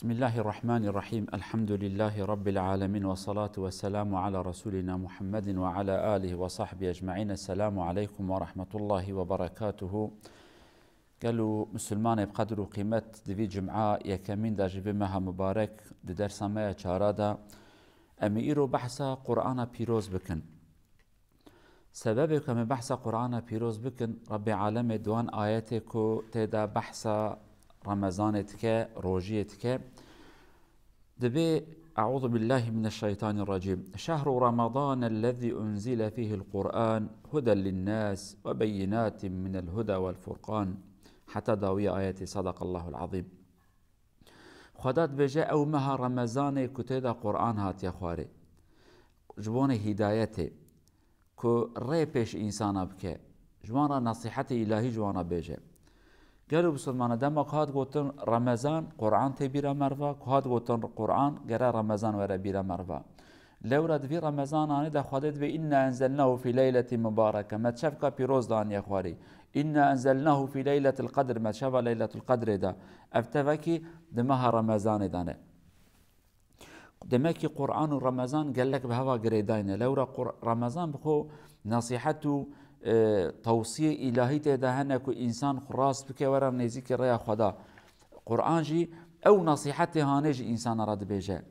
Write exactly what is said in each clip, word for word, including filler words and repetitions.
Bismillahirrahmanirrahim. Elhamdülillahi Rabbil alemin ve salatu ve selamu ala Resulina Muhammedin ve ala alihi ve sahbihi ecmain. Esselamu aleykum ve rahmetullahi ve berekatuhu. Gelo misilmanê bi qedr û qîmet, di vî cim'a yekemîn de ji vê meha mibarek, di dersa me ya çara de, em ê îro behsa Qur'ana pîroz bikin. Sebebê ku em ê behsa Qur'ana pîroz bikin, Rebbê Alemê di wan ayetê ku tê de behsa Remezanê dike, rojiyê dike, dibê, Eûzu billahi mineşşeytanirracîm. Şehru Remezanellezî unzile fîhil Qur'an huden linnâs ve beyinâtin minel huda vel furqan. Heta dawiya ayetê, sadakallahul azîm. Xweda dibêje, ew meha Remezanê ku tê de Qur'an hatiye xwarê, ji bonê hîdayetê, ku rê pêş însana bike, ji wan re nesîhetê îlahî ji wan re bêje. Gelo bisilmana, dema ku hat gotin Remezan, Qur'an tê bîra merva, ku hat gotin Qur'an, gere Remezan were bîra merva. Lewra di vî Remezananê de Xwedê dibê, "Inna enzelnahu fî leyletî mubareke." Me çevka pîroz daniye xwarê. "Inna enzelnahu fî leyletil qedr." Me çeva Leyletul Qedrê de. Ev tevekî di meha Remezanê de ne. Demek ki Qur'an û Remezan gelek bi heva girêdayî ne. Lewra Qur-, Remezan bi xwe nesîhet û, e, tewsiyê îlahî tê de hene ku însan xwe rast bike, were nêzîkî rêya Xweda. Qur'an jî ew nesîhetê hanê ji însana re dibêje.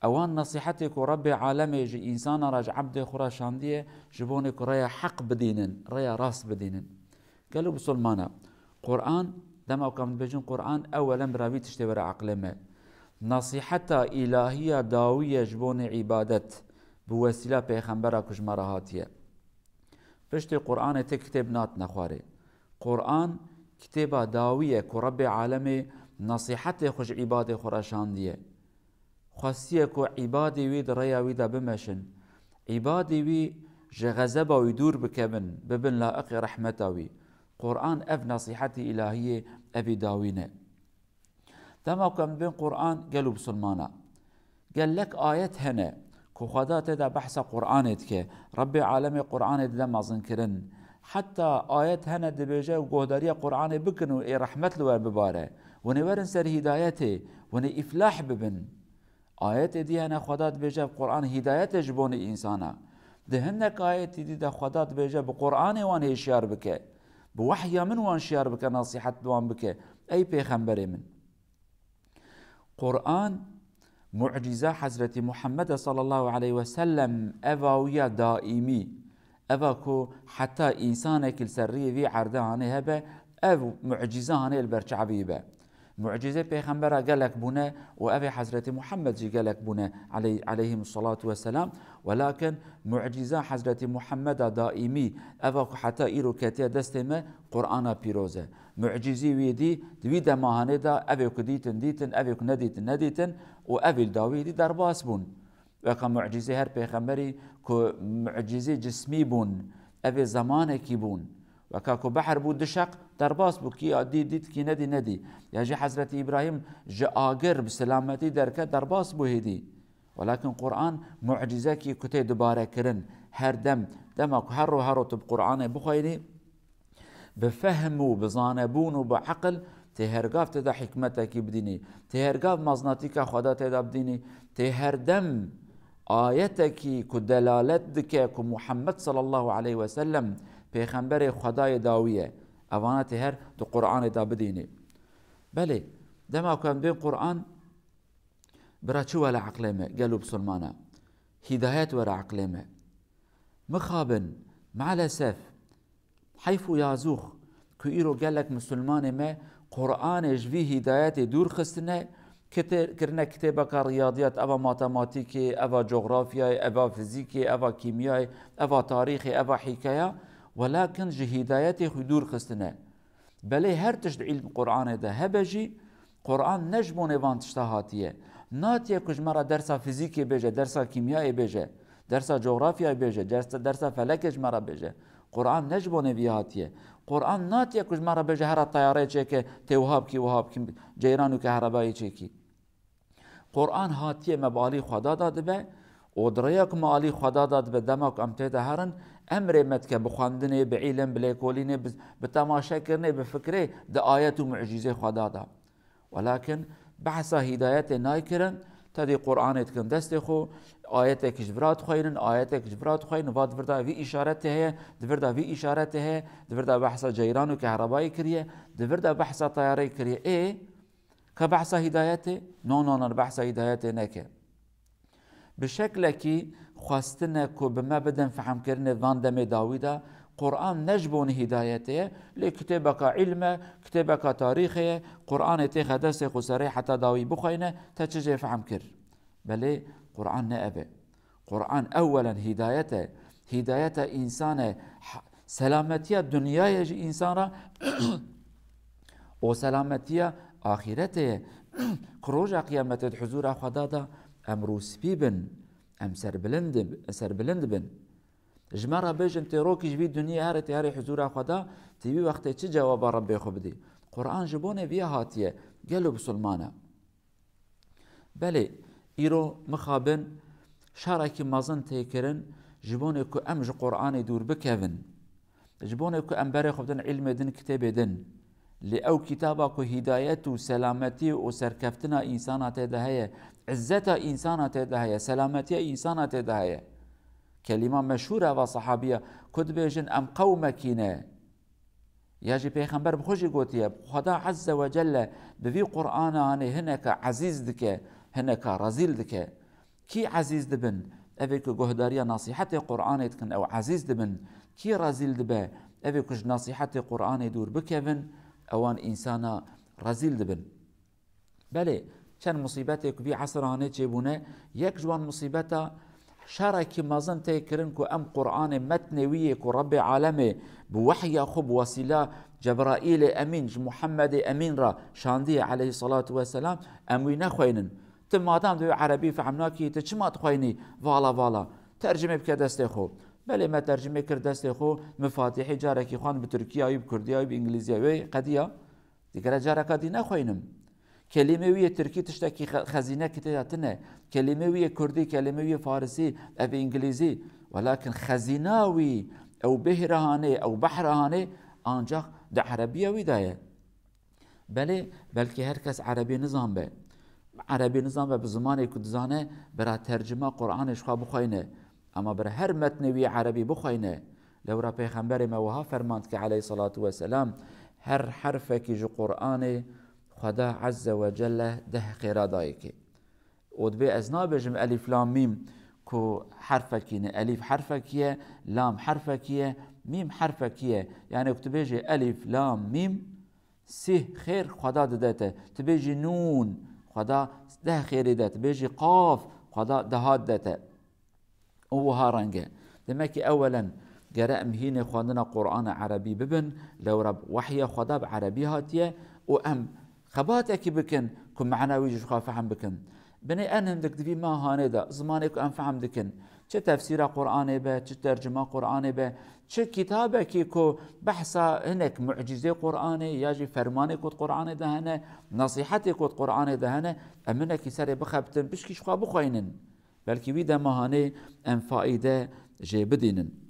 Ewan nesîhetê ku Rebbê Alemê ji însana re, ji ebdê xwe re şandiye, ji bonê ku rêya heq bidînin, rêya rast bidînin. Gelo bisilmana, Qur'an, dema ku em dibêjin Qur'an, ewelen bira vî tiştê were eqlê me. Nesîheta îlahiya dawî ye ji bonê îbadet, bi wesîla pêxembera ku ji me re hatiye. Piştê Qur'anê ti kitêb natine xwarê. Qur'an kitêba dawî ye ku Rebbê Alemê nesîhetê xwe ji îbadê xwe re şandiye. Xwestiye ku îbadê wî di rêya wî de bimeşin. Îbadê wî ji xezeba wî dûr bikevin, bibin laiqê rehmeta wî. Qur'an ev nesîhetî îlahiyê, evî dawî ne. Dema ku em dibên Qur'an, gelo bisilmana, gelek ayet hene ku Xweda tê de behsa Qur'anê dike. Rebbê Alemê Qur'anê dide mezinkirin. Heta ayet hene dibêje, guhdariya Qur'anê bikin û ê rehmet li we bibare. Hûn ê werin ser hîdayetê, hûn ê îflah bibin. Ayetê dî hene Xweda dibêje, Qur'an hîdayet e ji bonê însana. Di hinek ayetî dî de Xweda dibêje, bi Qur'anê wan hêşyar bike. Bi wehya min wan şiyar bike, nesîhet li wan bike. Ey pêxemberê min. Qur'an, mucîza Hezretî Muhammed sallallahu aleyhi ve sellem, eva wî ya daîmî, eva ku heta însanekî li ser riyê vî erdê hanê hebe, ev mucîza hanê li ber çavê wî be. Mucîzê pêxembera gelek bûne û evê Hezretî Muhammed jî gelek bûne aley-, aleyhimussalatu vesselam. Welakin mucîza Hezretî Muhammeda daîmî, eva ku heta îro ketiye destê me, Qur'ana pîroz e. Mucîzî wî dî, di wî dema hanê de evê ku dîtin, dîtin, evê ku nedîtin, nedîtin û evî li dawî dî derbas bûn. Weka mucîzê her pêxemberî ku mucîzê cismî bûn, evê zemanekî bûn. Weka ku behr bû dişeq, derbas bû, kî dî, dît, kî nedî, nedî. Ya jî Hezretî Îbrahîm ji agir bi selametî derket, derbas bû hêdî. Welakin Qur'an mucîzekî ku tê dubare kirin. Her dem, dema ku her ro her ro tu bi Qur'anê bixweyînî, bi fehm û bi zanebûn û bi eqil, tê her gav tê de hikmetekî bidînî. Tê her gav meznatîka Xweda tê de bidînî. Tê her dem ayetekî ku delalet dike ku Muhammed sallallahu aleyhi ve sellem pêxemberê Xwedayê dawî ye. Evana tê her di Qur'anê de bidînî. Belê, dema ku em dibên Qur'an, bira çi were eqlê me, gelo bisilmana? Hîdayet were eqlê me. Mixabin, maalesef, heyf û yazûx ku îro gelek misilmanê me Qur'anê ji vî hîdayetê dûr xistine, kite-, kirine kitêbeka riyadiyat, eva matematîkê, eva cografyayê, eva fizîkê, eva kîmyayê, eva tarîxê, eva hîkeya, welakin ji hîdayetê xwe dûr xistine. Belê her tişt di îlm Qur'anê de hebe jî, Qur'an ne ji bonê van tişta hatiye. Natiye ku ji me re dersa fizîkê bêje, dersa kîmyayê bêje, dersa cografyayê bêje, dersa, dersa felekê ji me re bêje. Qur'an ne ji bonê vî hatiye. Qur'an natiye ku ji me re bêje, hera teyareyê çêke, tê wiha bikî, wiha bikî, ceyranûke herebayê çêkî. Qur'an hatiye me bi alî Xweda de dibe û di rêya ku me alî Xweda de dibe, dema ku em tê de herin, emrê me dike bi xwendinê, bi îlim, bi lêkolînê, bi, bi temaşekirinê, bi fikrê, di ayet û mucîzê Xweda de. Welakin Behsa hîdayetê nayê kirin, te dî Qur'anê dikin destê xwe, ayetek ji vira dixweynin, ayetek ji vira dixweynin, va di vir de vî îşaretê heye, di vir de vî îşaretê heye, di vir de behsa ceyran û kehrebayê kiriye, di vir de behsa teyareyê kiriye. Ê, ka behsa hîdayetê? No, no, no, behsa hîdayetê neke. Bi şeklekî xwestine ku bi me bidin fehmkirinê van demê dawî de, Qur'an ne ji bo hîdayetê ye, lê kitêbeka îlm e, kitêbeka tarîxê ye, Qur'anê têxe destê xwe serê heta dawî bixweyne, te çi jê fehm kir? Belê, Qur'an ne ev e. Qur'an ewelen hîdayet e. Hîdayeta însan e. H-, selametiya dinyayê ji însan re û selametiya axîretê ye. Ku roja qiyametê di huzûra Xweda de em rûspî bin, em serbilind, serbilind bin. Ji me re bêjin, tê rokî ji vî dinyê herê tê herê huzûra Xweda, tê wî wextê çi cewaba Rebbê xwe bidî? Qur'an ji bonê viya hatiye, gelo bisilman e. Belê, îro mixabin şerekî mezin tê kirin, ji bonê ku em ji Qur'anê dûr bikevin. Ji bonê ku em berê xwe bidin îlmê din, kitêbê din. Lê ew kitaba ku hîdayet û selametî û serkeftina însana tê de heye, izzeta însana tê de heye, selametiya însana tê de heye. Kelîma meşhûr e va sehabiya ku dibêjin, em qewmekî ne. Ya jî Pêxember bi xwe jî gotiye, Xweda Azze ve Celle bi vî Qur'ana hanê hineka ezîz dike, hineka rezîl dike. Kî ezîz dibin? Evê ku guhdariya nasîhetê Qur'anê dikin, ew ezîz dibin. Kî rezîl dibe? Evê ku ji nasîhetê Qur'anê dûr bikevin, ewan însana rezîl dibin. Belê, çend musîbetê ku vî esranê çêbûne, yek ji wan musîbeta şerekî mezin tê kirin ku em Qur'anê, metnê wî yê ku Rebbê alemê bi wehya xwe, bi wesîla Cebraîlê Emîn ji Muhemmedê Emîn re şandiye aleyhissalatu vesselam, em wî nexweynin. Tu madam divê erebî fehm nakî, tu çima dixweynî vala vala? Tercimê bike destê xwe. Belê, me tercimê kir destê xwe, min Fatihê carekî xwend bi tirkî ya wî, bi kurdî ya wî, bi îngilîzî ya wî, qediya. Digere careka dî nexweynim. Kelîmê wî yê tirkî tiştekî xe-, xezînekî tê de tine. Kelîmê wî yê kurdî, kelîmê wî yê farisî, ev îngilîzî. Welakin xezîna wî, ew bihra hanê, ew behra hanê, ancax di erebiya wî de ye. Belê, belkî her kes erebî nizanbe. Erebî nizanbe, bi zimanê ku dizane, bira tercima Qur'anê ji xwe bixweyne. Ema bira her metnê wî erebî bixweyne. Lewra Pêxemberê me wiha ferman dike aleyhissalatu vesselam, her herfekî ji Qur'anê Xweda Azze ve Celle deh xêra dayikê. Û dibê ez nabêjim elîf lam mîm ku herfekî ne, elîf herfekî ye, lam herfekî ye, mîm herfekî ye. Yani ku tu bêjê elîf lam mîm, sih xêr Xweda dide te. Tu bêjî nûn, Xweda deh xêrê de. Tu bêjî qaf, Xweda deha dide te. Û wiha reng e. Demek ki ewelen gere em hînê xwendina Qur'ana erebî bibin, lewra wehya Xweda bi erebî hatiye û em xebatekî bikin ku mana wî jî ji xwe fehm bikin. Binê en hindik di vî mehanê de zimanê ku em fehm dikin, çi tefsîra Qur'anê be, çi tercuma Qur'anê be, çi kitabekî ku behsa hinek mucîzê Qur'anê ya jî fermanê ku di Qur'anê de hene, nesîhetê ku di Qur'anê de hene, em hinekî serê bixebitin, pişkî ji xwe bixweynin. Belkî wî dema hanê em faîde jê bidînin.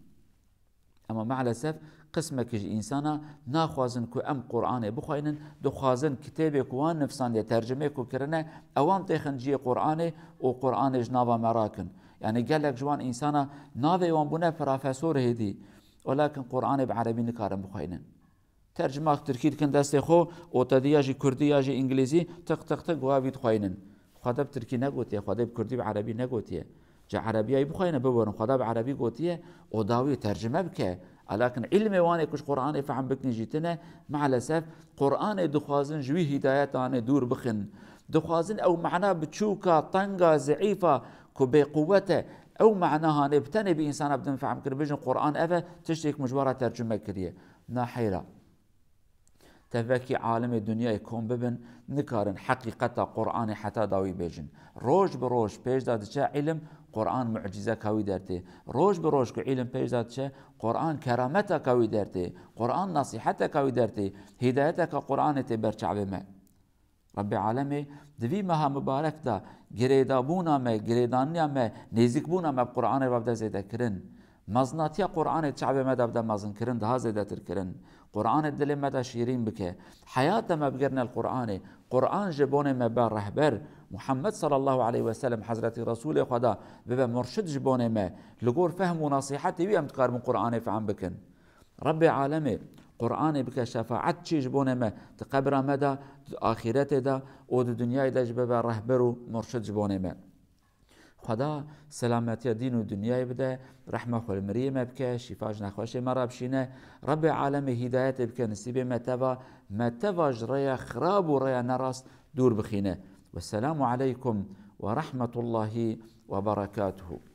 Ema maalesef qismekî ji însana naxwazin ku em Qur'anê bixweynin, dixwazin kitêbê ku wan nivsandiye, tercimê ku kirine, ewan têxin cihê Qur'anê û Qur'anê ji nava me rakin. Yani gelek ji wan însana navê wan bûne profesor hêdî. Welakin Qur'anê bi erebî nikarin bixweynin. Tercuma tirkî dikin destê xwe û te dî ya jî kurdî ya jî îngilîzî tiq tiq tiq wiha vî dixweynin. Xwedê bi tirkî negotiye, Xwedê bi kurdî bi erebî negotiye. Ji erebiyayî bixweyne biborin, Xweda bi erebî gotiye û dawî tercime bike. Alakin îlmê wan ê ku ji Qur'anê fehm bikin jî tine, maalesef Qur'anê dixwazin ji wî hîdayeta hanê dûr bixin. Dixwazin ew mana biçûka, tenga, zeîfa ku bêquwet e, ew mana hanê bi tenê bi însana bidin fehm kir, bijin Qur'an ev e, tiştê ku min ji we re tercime kiriye. Na heyra. Tevekî alimê dinyayê kom bibin, nikarin heqîqeta Qur'anê heta dawî bêjin. Roj bi roj pêş de diçe îlim, Qur'an mucîzeka wî dertê. Roj bi roj ku îlim pêş de diçe, Qur'an kerameteka wî dertê. Qur'an nasîheteka wî dertê. Hîdayeteka Qur'anê tê ber çavê me. Rebbê alemê di vî meha mibarek de girêdabûna me, girêdaniya me, nêzîkbûna me bi Qur'anê re bide zêdekirin. Mezinatiya Qur'anê çavê me de bide mezinkirin, daha zêdetir kirin. Qur'anê dilê me de şîrîn bike. Heyata me bigirne li Qur'anê. Qur'an ji bonê me be rehber. Muhammed sallallahu aleyhi ve sellem, Hezretî Resûlê Xweda, bibe murşid ji bonê me. Li gor fehm û nasîhetê wî em dikarin Qur'anê fehm bikin. Rebbê alemê Qur'anê bike şefaet çi ji bonê me, di qebra me de, di axîretê de û di dinyayê de jî bibe rehber û murşid ji bonê me. Xweda selametiya dîn û dinyayê bide, rehma xwe li miriyê me bike, şîfa ji nexweşê me re bişîne. Rebbê alemê hîdayetê bike, nisîbê me teva, me teva ji rêya xirab û rêya nerast dûr bixîne. Wesselamu aleykum ve rahmetullahi ve berekatuhu.